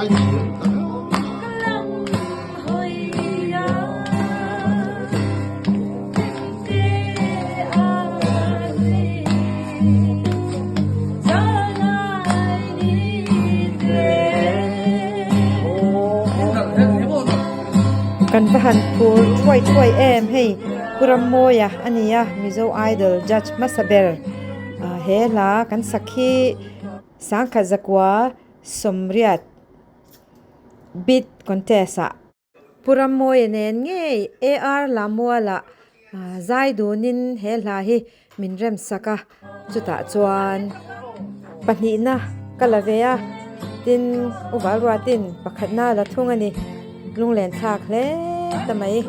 Kan va han phur thuai thuai em hei Pu Rammawia a ni a Mizo Idol judge hmasa ber he hla kan sak hi Sangkhat zakua sawmriat bid contest ah. Pu Rammawia nen ngei AR Lamuala zai dunin he hla hi min rem sak a, chutah chuan pahnihna ka la ve a, tin U Valruatin pakhatna la thung a ni, lunglen thlak hle ta mai.